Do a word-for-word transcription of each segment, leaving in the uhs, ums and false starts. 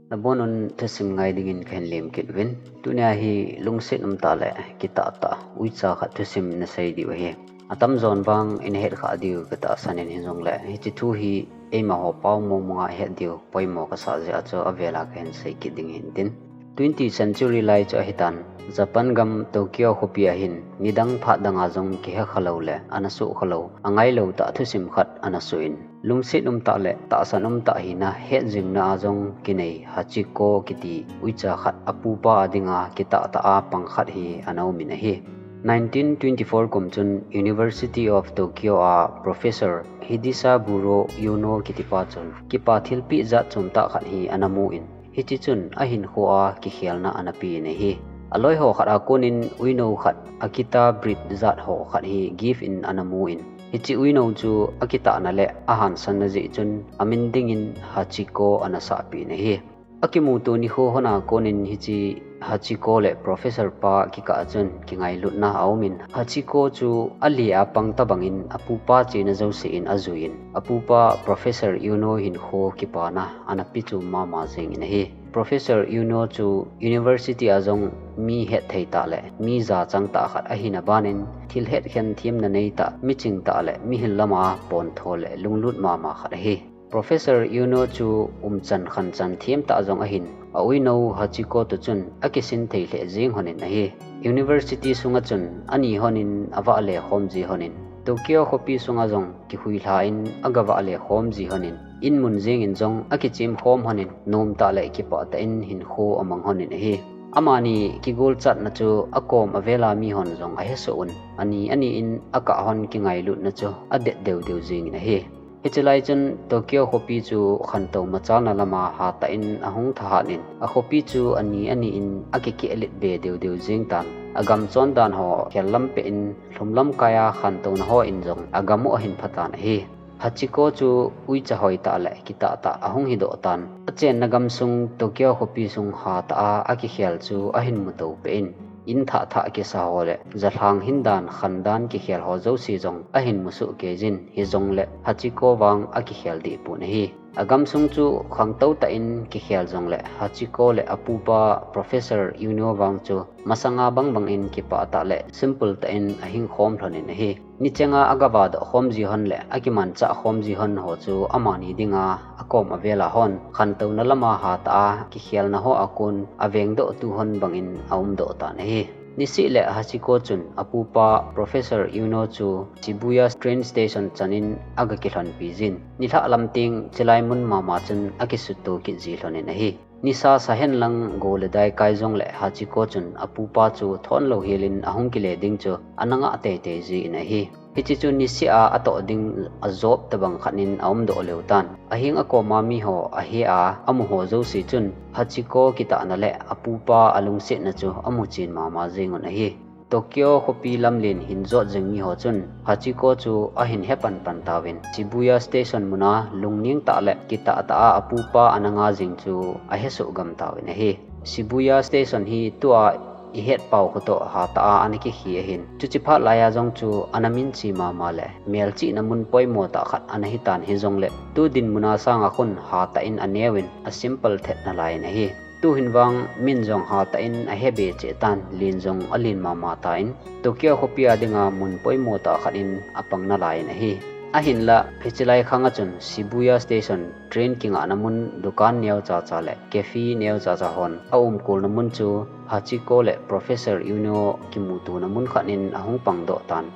Nabonun thusim ngai dingin kahin lem kit uvin. Tunia hi lungset umtah le kitah tah uicha khat thusim nasei diu ahi. Atamjon vang nahet kha diu katahsan in, hijongle hiche thu hi eima ho pao mong monga het diu poimo kasah jeh a chu avela kahin sei kit ding hintin. Twenty century lai chu ahitan, Japan gam Tokyo khopi a hin nidang phat danga jong kihe khalou le ana soh khalou, angailou tah thusim khat ana soh in, lungset umtah le tahsan umtah hina hetjingna a jong kinei Hachiko kiti uicha khat apupa a dinga kitah tah a pang khat hi ana um in ahi. Nineteen twenty-four kum chun University of Tokyo a Professor Hidesaburo Yuno kitipa chun kipa thilpeh jat chomtah khat hi ana mu in, hiche chun ahinkho a kikhelna ana pe in ahi. Aloi ho khat a konin uinou khat akitah breed jat ho khat hi gift in ana mu in, hiche uinou chu akitahna le ahansanna jeh chun amin dingin Hachiko ana sahpeh in ahi. Akimuto nikho hon a konin hiche Hachiko le Professor pa kikah a chun kingailutna aum in, Hachiko chu aleh a pang tobangin apupa chena jouse in ajui in, apupa Professor Yuno hinkho kipana ana peh chom mama jeng in ahi. Professor Yuno chu University a jong mi hetthei tah le mi jachang tah khat ahina banin, thil hetkhen themna neitah, miching tah le mihil lama pontho le lunglut mama khat ahi. Professor Yuno chu umchan khanchan themtah jong ahin, auinou Hachiko toh chun akisin thei lheh jeng lhonin ahi. University sunga chun ani lhonin avale khom ji lhonin, Tokyo khopi sunga jong kihuilha in agavale khom ji lhonin, inmun jengin jong akichem khom lhonin, nomtah le kipah tah in hinkho amang lhonin ahi. Amani kigolchatna chu akom avela mihon jong ahesoh un, ani ani in akah lhon kingailutna chu adet deu deu jengin ahi. Hichelai chun Tokyo khopi chu khantou machalna lama hatah in ahung thahat in, akhopi chu ani ani in akikehlet be deu deu jeng tan, agam chondan ho khel lam peh in, lhumlam kai a khantouna hon jong agam u ahin phatan ahi. Hachiko chu uicha hoitah le kitah tah ahung hidoh tan, achenna gamsung Tokyo khopi sung hatah a akikhel chu ahin muto peh in, in thah thah kisa ho le jalhang hindan khandan kikhel ho jouse jong ahin musoh kei jin, hijongle Hachiko vang akikhel deh pon ahi. Agamsung chu khangtou tah in kikhel jongle Hachiko le apupa Professor Yuno vang chu masanga bang bang in kipah tah le simple tah in ahing khom lhonin ahi. Nichenga agavadoh khom ji lhon le akimanchah khom ji lhon ho chu amani dinga akom avela hon khantouna lama hatah a kikhelna ho a kon avengdoh tu lhon bangin aumdoh tan ahi. Nisih le Hachiko chun apupa Professor Yuno chu Shibuya train station chanin aga kilhonpi jin, nilhah lam teng chilai mun mama chun akisutto kit ji lhonin ahi. Nisa sahen lang go le dai kai jongle Hachiko chun apupa chu thon louhelin ahung kile ding chu ana ngah teitei jin ahi. Hiche chu niseh a atoh ding ajop tobang khat in aumdoh leu tan. Aheng akoma miho ahe a amu ho jouse chun Hachiko kitahna le apupa alungsetna chu amuchen mama jengun ahi. Tokyo khopi lamlen hin jot jing miho chun Hachiko chu ahin he panpan tauvin, Shibuya station muna lungneng tah le kitah tah a apupa ana nga jing chu ahesoh gam tauvin ahi. Shibuya station hi tua ihet pau khu toh hatah a ana kikhe ahin, chuche phat laiya jong chu ana minche mama le melchihna mun poimo tah khat ana hitan, hijongle tu dinmun a sanga khun hatah in aneuvin, asimple thet nalai in ahi. Tuhin vang min jong hatah in ahebe cheh tan, len jong alen mama tan, Tokyo khopi a dinga mun poimo tah khat in apang nalai in ahi. Ahinla, hichelai khanga chun Shibuya station, train kingahna mun, dukan neocha cha le cafe neocha cha hon aumkolna mun chu Hachiko le Professor Yuno kimutona mun khat in ahung pangdoh tan.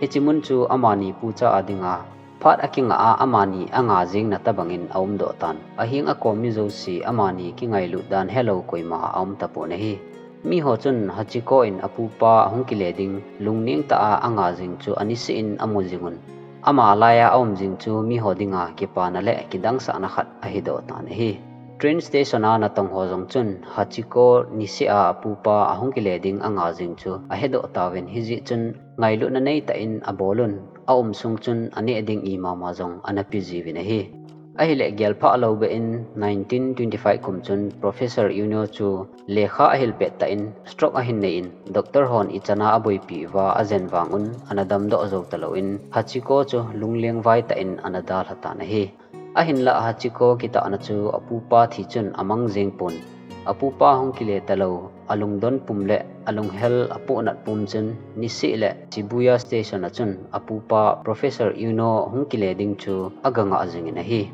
Hiche mun chu amani pucha a dinga phat akingah a amani anga jengna tobangin aumdoh tan. Aheng akom mi jouse amani kingailut dan helou koima aum tapon ahi. Miho chun Hachiko in apupa ahung kile ding lungneng tah a anga jing chu aniseh in amu jingun, ama laiya aum jing chu miho dinga kipana le kidangsahna khat ahidoh tan ahi. Train station a natong ho jong chun Hachiko niseh a apupa ahung kile ding anga jing chu ahedoh tauvin, hijeh chun ngailutna neitah in abolun, aumsung chun aneh ding imama jong ana pe jiuvin ahi. Ahile gelphah lou behin nineteen twenty-five kum chun Professor Yuno chu lekha ahil pettah in stroke ahin nei in, doctor hon ichan a aboipi uva ajen vangun ana damdoh jou talouvin, Hachiko chu lunglengvai tah in ana dalha tan ahi. Ahinlah Hachiko kitahna chu apupa thi chun amang jeng pon. Apupa hung kile talou, alungdon pum le alunghel apohnat pum chun niseh le Shibuya Station a chun apupa Professor Ueno hung kile ding chu aga ngah jingin ahi.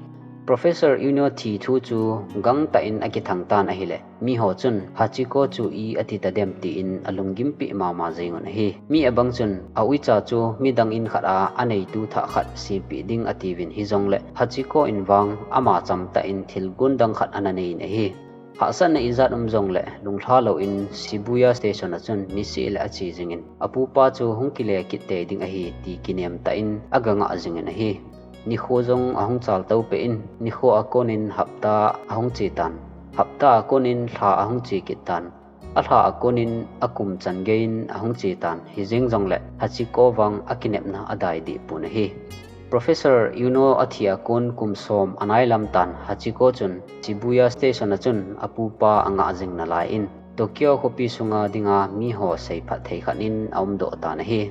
Professor Ueno thi thu chu gangtah in akithang tan ahile, miho chun Hachiko chu i ati tadem tin alunggimpi mama jengun ahi. Mi abang chun a uicha chu midang in khat a aneitu thah khat sempeh ding atiuvin hijongle Hachiko in vang ama chamtah in thilgon dang khat ana neiyin ahi. Hahsatna ijat um jongle lunglha louvin Shibuya Station a chun niseh le ache jingin apupa chu hung kile kit tei ding ahi ti kinem tah in aga ngah jingin ahi. Nikho jong ahung chaltou peh in, nikho a konin hapta ahung che tan. Hapta a konin lha ahung che kit tan. Alha a konin akum chan geiyin ahung che tan. Hijeng jongle Hachiko vang akinepna adai deh pon ahi. Professor Ueno athi a kon kum som anailam tan Hachiko chun Shibuya Station a chun apupa angah jing nalaiyin Tokyo khopi sunga dinga miho seiphat thei khat in aumdoh tan ahi.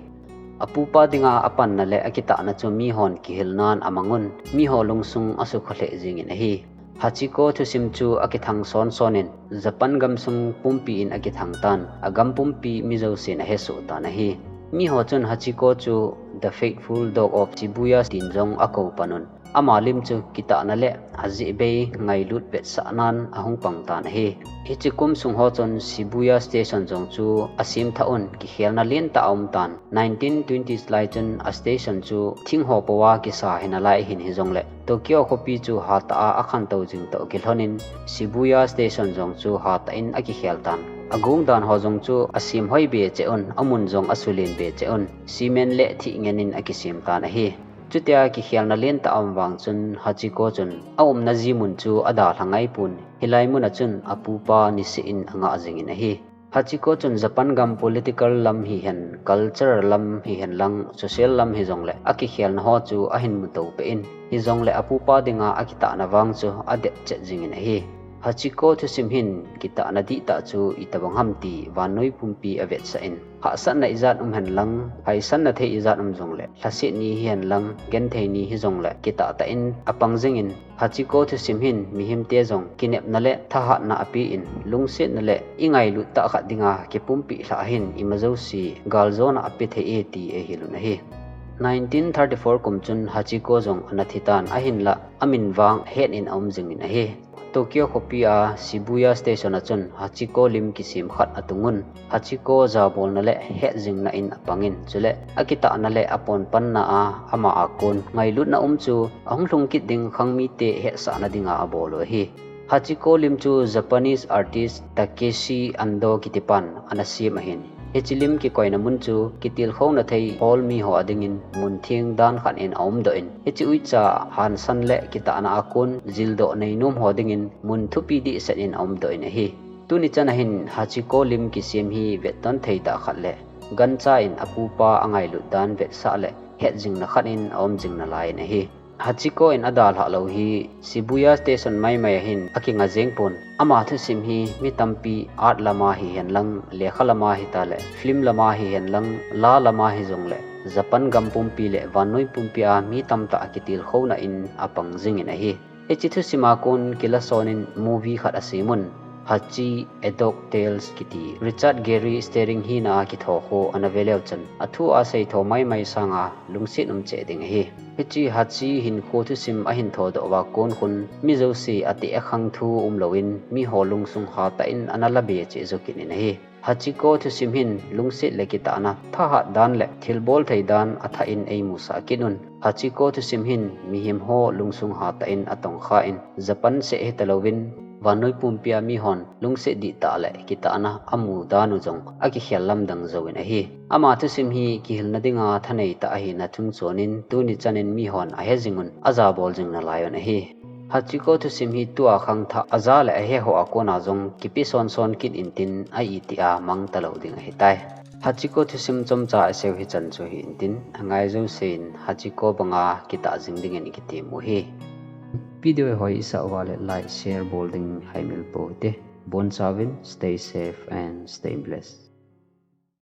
Apupa dinga apanna le akitahna chu mihon kihilnan amangun, miho lungsung asukha lheh jingin ahi. Hachiko thusim chu akithang sonsonin, Japan gamsung pumpi in akithang tan, agam pumpi mi jousen ahesoh tan ahi. Miho chun Hachiko chu The Faithful Dog of Shibuya tin jong akou panun, ama lim chu kitahna le ajeh bei ngailut vetsahnan ahung pang tan ahi. Hiche kum sung ho chun Shibuya Station jong chu asemthah un, kikhelna lentah aum tan. Nineteen twenties lai chun a station chu thingho pouva kisa hinalai hin hijongle Tokyo khopi chu hatah a akhantou jing toh kilhonin Shibuya Station jong chu hatah in akikhel tan. Agong dan ho jong chu asem hoi be cheh un, amun jong asulen be cheh un, cement le thih ngenin akisem tan ahi. Chutia kikhelna lentah aum vang chun Hachiko chun aumna ji mun chu adalha ngaipon, hilai muna chun apupa niseh in angah jingin ahi. Hachiko chun Japan gam political lam hihen, culture lam hihen lang, social lam hijongle akikhelna ho chu ahin mutou peh in, hijongle apupa dinga akitahna vang chu adep chet jingin ahi. Hachiko thusim hin kitahna dihtah chu itobang ham ti vannoi pumpi avetsah in, hahsatna ijat um hen lang, haisanna thei ijat um jongle, lhaset ni hihen lang, genthei ni hijongle, kitah tah in apang jingin, Hachiko thusim hin mihemte jong kinepna le thahatna apen, lungsetna le ingailut tah khat dinga kipumpeh lhah hin ima jouse galjona ape thei e ti eihil un ahi. Nineteen thirty-four kum chun Hachiko jong ana thi tan ahinlah, amin vang het in aum jingin ahi. Tokyo khopi a Shibuya Station a chun Hachiko lim kisem khat atungun, Hachiko jabolna le hetjingna in apangin, chule akitahna le aponpanna a ama a kon ngailutna um chu ahung lhung kit ding khangmite hetsahna dinga abol u ahi. Hachiko lim chu Japanese artist Takeshi Ando kitipan ana sem ahin. Hiche lim kikoina mun chu kitilkhouna thei hol miho adingin mun theng dan khat in aumdoh in, hiche uicha hansan le kitahna a kon jildoh neinom ho dingin mun thupi dehset in aumdoh in ahi. Tuni chan ahin Hachiko lim kisem hi vetton thei tah khat le gancha in apupa angailut dan vetsah le hetjingna khat in aum jing nalai in ahi. Hachiko in adalhah lou hi Shibuya Station maimai ahin akinga jeng pon. Ama thusim hi mi tampi art lama hihen lang, lekha lama hita le film lama hihen lang, la lama hijongle Japan gam pumpi le vannoi pumpi a mi tamtah akitilkhouna in apang jingin ahi. Hiche thusim a kon kilason in movie khat asemun, Hachi, A Dog Tales kiti Richard Gere starring hina a kitho kho ana veleu chun, athu a seitho maimai sanga lungset um cheh ding ahi. Hiche Hachi hinkho thusim ahin thodoh uva kon khun mi jouse ateh akhang thu umlouvin miho lungsung hatah in ana labe cheh jokin in ahi. Hachiko thusim hin lungset le kitahna, thahat dan le thilbol thei dan athah in eimusah kit un. Hachiko thusim hin mihem ho lungsung hatah in atongkha in, Japan seh hitalouvin vannoi pumpi a mihon lungset dihtah le kitahna amu dan u jong akikhel lamdang jouvin ahi. Ama thusim hi kihilna dinga thanei tah ahina chungchon in tuni chan in mihon ahe jing un, ajabol jing nalai un ahi. Hachiko thusim hi tua khangthah aja le aheho a kona jong kipe sonson kit intin a itih a mang talou ding ahitai. Hachiko thusim chomcha iseiu hichan chu hi intin, angai jouse in Hachiko banga kitah jing dingin ikitem u ahi. Video hi hoi isah uva le like, share bol ding haimil pou hite. Bonchauvin, stay safe and stay blessed.